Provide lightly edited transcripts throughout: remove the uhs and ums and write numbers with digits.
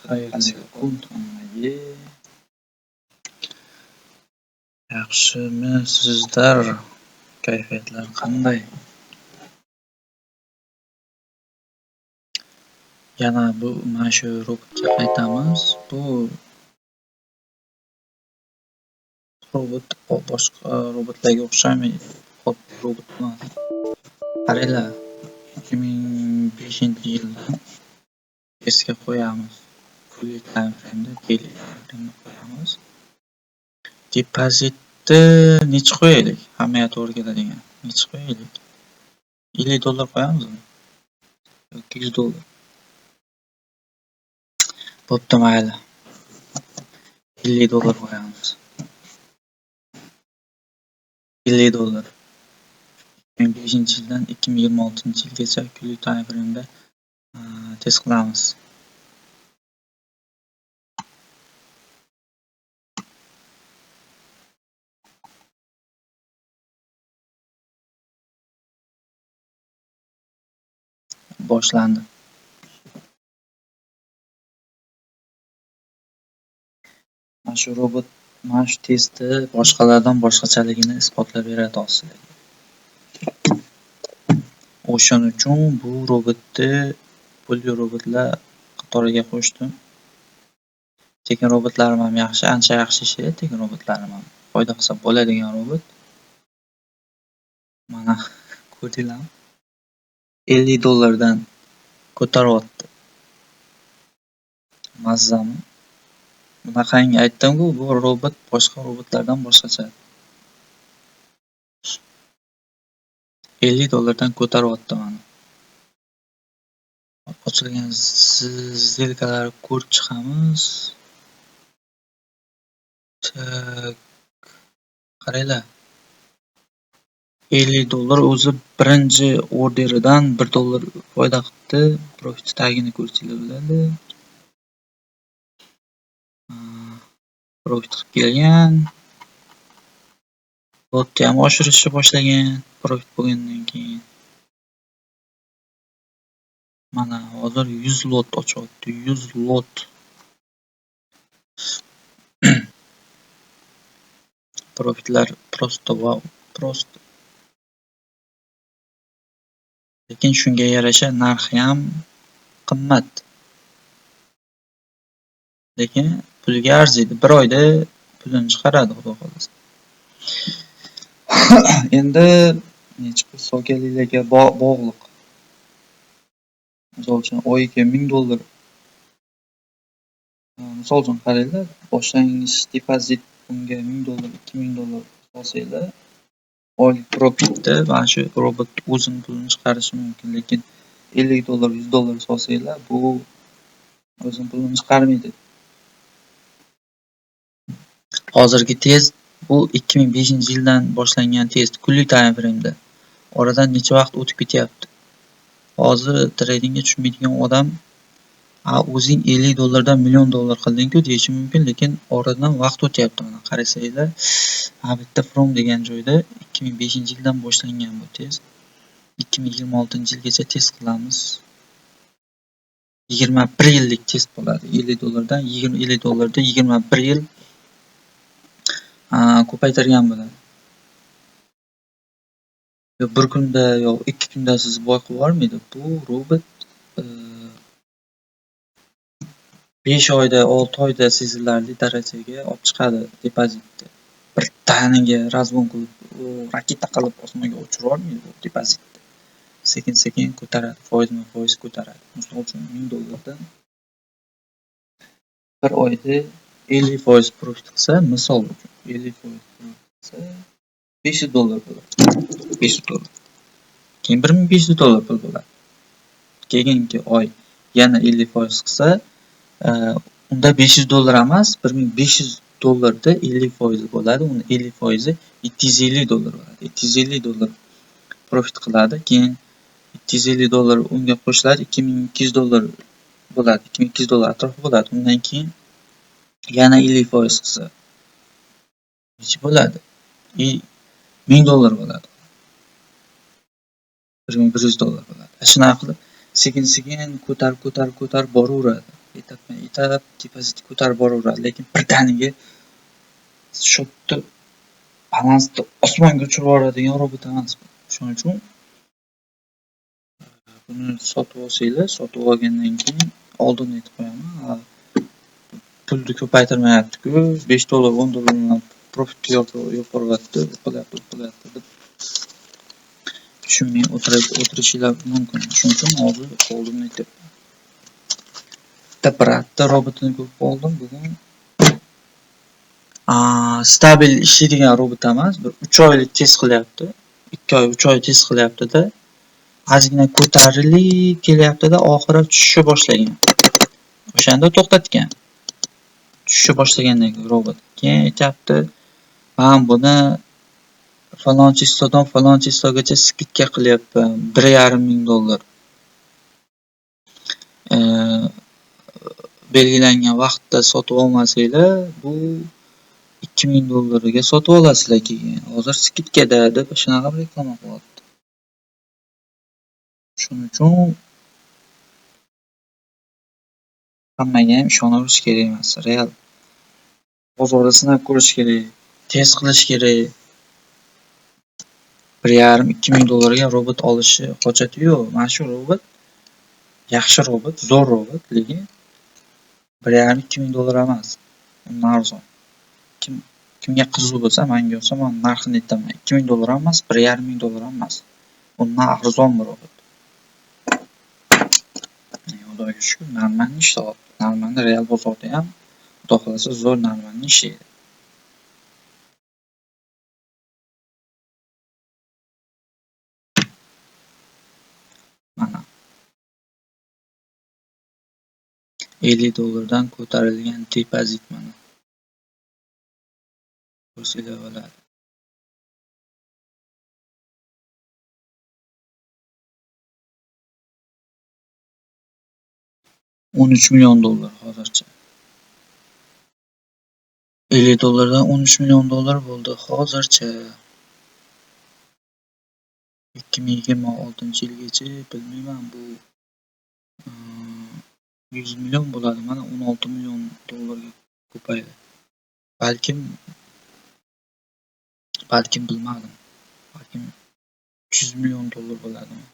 Xayrli kun hammaga. Yaxshimisizlar? Kayfiyatlar qanday? Yana bu mana shu robotga qaytamiz. Bu robot boshqa robotlarga o'xshamaydi. Oddiy robot emas. Qaranglar, 2005-yilda testga qo'yamiz. Kunlik time frame'da, daily time frame'da qo'yamiz. Depozitni necha qo'yaylik? Hammaga to'g'ri keladigan. Necha qo'yaylik? $50 qo'yamizmi? Yoki $100? Bo'pti, mayli. $50 qo'yamiz. $50. 2005-yildan 2026-yilgacha kunlik time frame'da test qilamiz. Boshlandi. Mana shu robot, mana shu testni boshqalardan boshqachaligini isbotlab beradi hozir. O'shaning uchun bu robotni pulli robotlar qatoriga qo'shdim. Tekin robotlarim ham yaxshi, ancha yaxshi ishlaydi tekin robotlarim ham. Foyda qilsa bo'ladigan robot. Mana ko'rdinglarmi? $50 dan ko'taryapti. Mazzami? Bunaqangi aytdim-ku, bu robot boshqa robotlardan boshqacha. $50 dan ko'taryapti mana. Ochilgan сделкаларni ko'rib chiqamiz. Tak. Qaranglar. $50 o'zi birinchi orderidan $1 foyda qilibdi. Profit tagini ko'rsanglar bo'ladi. Profit qilib kelgan. Lotni ham oshirishni boshlagan profit bo'lgandan keyin. Mana hozir 100 lot ochyapti, 100 lot. Profitlar просто wow, просто. Lekin shunga yarasha narxi ham qimmat. Lekin pulga arziydi. Bir oyda pulini chiqaradi, xudo xohlasa. Endi necha pul solganliklarga bog'liq. Misol uchun oyiga $1000. Misol uchun qaranglar, boshlang'ich depozit bunga $1000, $2000 solsanglar, oylik profitda mana shu robot o'zini pulini chiqarishi mumkin, lekin $50, $100 solsanglar, bu o'zini pulini chiqarmaydi. Hozirgi test bu 2005-yildan boshlangan test, kunlik time frame'da. Oradan necha vaqt o'tib ketyapti. Hozir tradingga tushmaydigan odam, a o'zing $50 dan $1 million qilding-ku deyishi mumkin, lekin oradan vaqt o'tyapti. Mana qarasanglar, ha bitta from degan joyda 2005-yildan boshlangan bu test. 2026-yilgacha test qilamiz. 21 yillik test bo'ladi. $50 dan $50 da 21 yil ko'paytirgan bo'ladi. Yo bir kunda yo 2 kunda sizni boy qilib yubormaydi. Bu robot 5 oyda, 6 oyda sezilarli darajaga olib chiqadi depozitni. Birdaniga razgon qilib, raketa qilib osmonga uchirib yubormaydi bu depozitni. Sekin-sekin ko'taradi, foizma-foiz ko'taradi. Misol uchun $1000 dan bir oyda 50% profit qilsa, misol uchun 50% profit qilsa $500 bo'ladi. $500. Keyin $1500 pul bo'ladi. Keyingi oy yana 50% qilsa, unda $500 emas, $1500 da 50% bo'ladi. Uni 50% $750 bo'ladi. $750 profit qiladi. Keyin $750 unga qo'shiladi, $2200 bo'ladi. $2200 atrofi bo'ladi. Undan keyin yana 50% qilsa necha bo'ladi? $1000 bo'ladi. $1100 bo'ladi. Shunaqa qilib sekin-sekin ko'tarib, ko'tarib, ko'tarib boraveradi. Etapma-etap depozit ko'tarib boraveradi, lekin birdaniga счётni balansni osmonga uchirib yuboradigan robot emas bu. Shuning uchun buni sotib olsanglar, sotib olgandan keyin oldin aytib qo'yaman, pulni ko'paytirmayapti-ku, $5 $10 bilan profitga yopiryapti, bu qilyapti, bu qilyapti deb tushunmay o'tirishinglar mumkin. Shuning uchun hozir oldin aytyapman. Bitta bratni robotini ko'rib qoldim bugun. Stabil ishlaydigan robot emas, bir 3 oylik test qilyapti. 2 oy, 3 oy test qilyapti-da. Ozgina ko'tarilib kelyapti-da, oxiri tushishni boshlagan. O'shanda to'xtatgan. Tushishni boshlagandan keyin robot. Keyin aytyapti, men buni falon chistodan falon chistogacha skidka qilyapman, 1,5 ming dollar. Belgilangan vaqtda sotib olmasanglar, bu 2000 dollarga sotib olasizlar keyin. Hozir skidkada deb shunaqa reklama qilyapti. Shuning uchun hammaga ham ishonaverish kerak emas. Real bozorda sinab ko'rish kerak, test qilish kerak. 1,5-2 ming dollarga robot olishi hojati yo'q. Mana shu robot yaxshi robot, zo'r robot, lekin 1,5-2 ming dollar emas. Undan arzon. Kimga qiziq bo'lsa, menga yozsa, men narxini aytaman. 2000 dollar emas, 1,5 ming dollar emas. Undan arzon bu robot. Xudoga shukr, normalni ishlayapti. Normalni real bozorda ham Xudo xolasa zo'r normalni ishlaydi. Mana 50 dollardan ko'tarilgan depozit mana. Ko'rsanglar bo'ladi. $13 million hozircha. 50 dollardan $13 million bo'ldi hozircha. 2026-yilgacha bilmayman, bu 100 million bo'ladi. Mana 16 million dollarga ko'paydi. Balkim bilmadim. Balkim 300 million dollar bo'ladimi?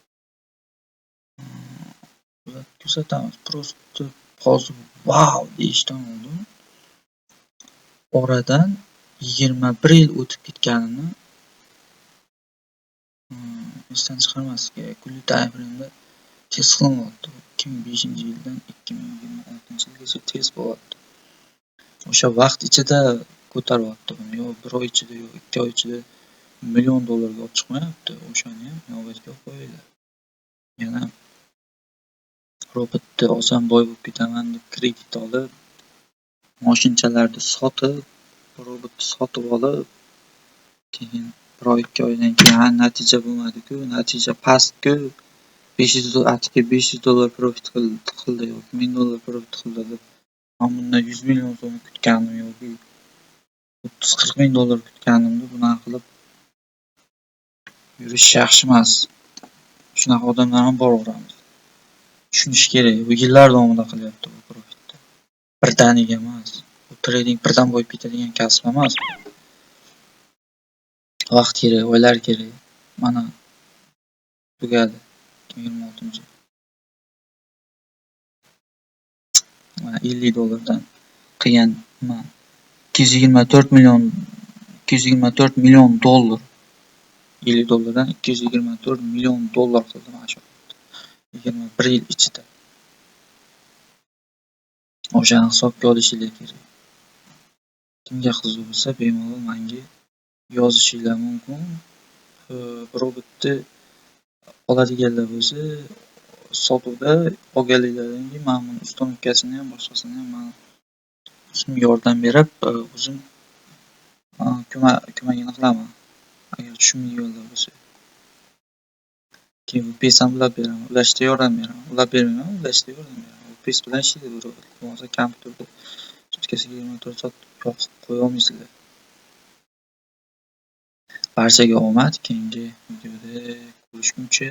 Kuzatamiz. Prosta hozir wow deyishdan oldin oradan 21 yil o'tib ketganini esdan chiqarmaslik kerak. Kunlik time frame'da test qilinyapti. 2005-yildan 2026-yilgacha test bo'lyapti. O'sha vaqt ichida ko'taryapti buni. Yo 1 oy ichida, yo 2 oy ichida million dollarga olib chiqmayapti. O'shani ham inobatga olib qo'yinglar. Yana robotni olsam boy bo'lib ketaman deb kredit olib, moshinchalarni sotib, robotni sotib olib, keyin 1 oy 2 oydan keyin natija bo'lmadi-ku, natija past-ku, 500 dollar profit qildi yoki 1000 dollar profit qildi deb men bundan 100 million so'm kutganim yoki 30-40 ming dollar kutganimni bunaqa qilib yurish yaxshi emas. Shunaqa odamlar ham bor oramizda. Tushunish kerak, bu yillar davomida qilyapti bu profitni. Birdaniga emas. Bu trading birdan boyib ketadigan kasb emas. Vaqt kerak, oylar kerak. Mana tugadi 2026-yil. Mana 50 dollardan qilgan nima 224 million dollar. 50 dollardan 224 million dollar qildi mana shu 21 yil ichida. O'shani hisobga olishinglar kerak. Kimga qiziq bo'lsa, bemalol menga yozishinglar mumkin. Robotni oladiganlar bo'lsa, sotuvda olganliklaridan keyin men buni uстановкasini ham, boshqasini ham men o'zim yordam berib, o'zim ko'magini qilaman. Agar tushunmaydiganlar bo'lsa. Keyin bu PES ham ulab beraman, ulashda yordam beraman. Ulab bermayman, ulashda yordam beraman. Bu PES bilan ishlaydi bu robot. Bo'lmasa kompyuterda sutkasiga 24 soat yoqib qo'ya olmaysizlar. Barchaga omad, keyingi videoda ko'rishguncha.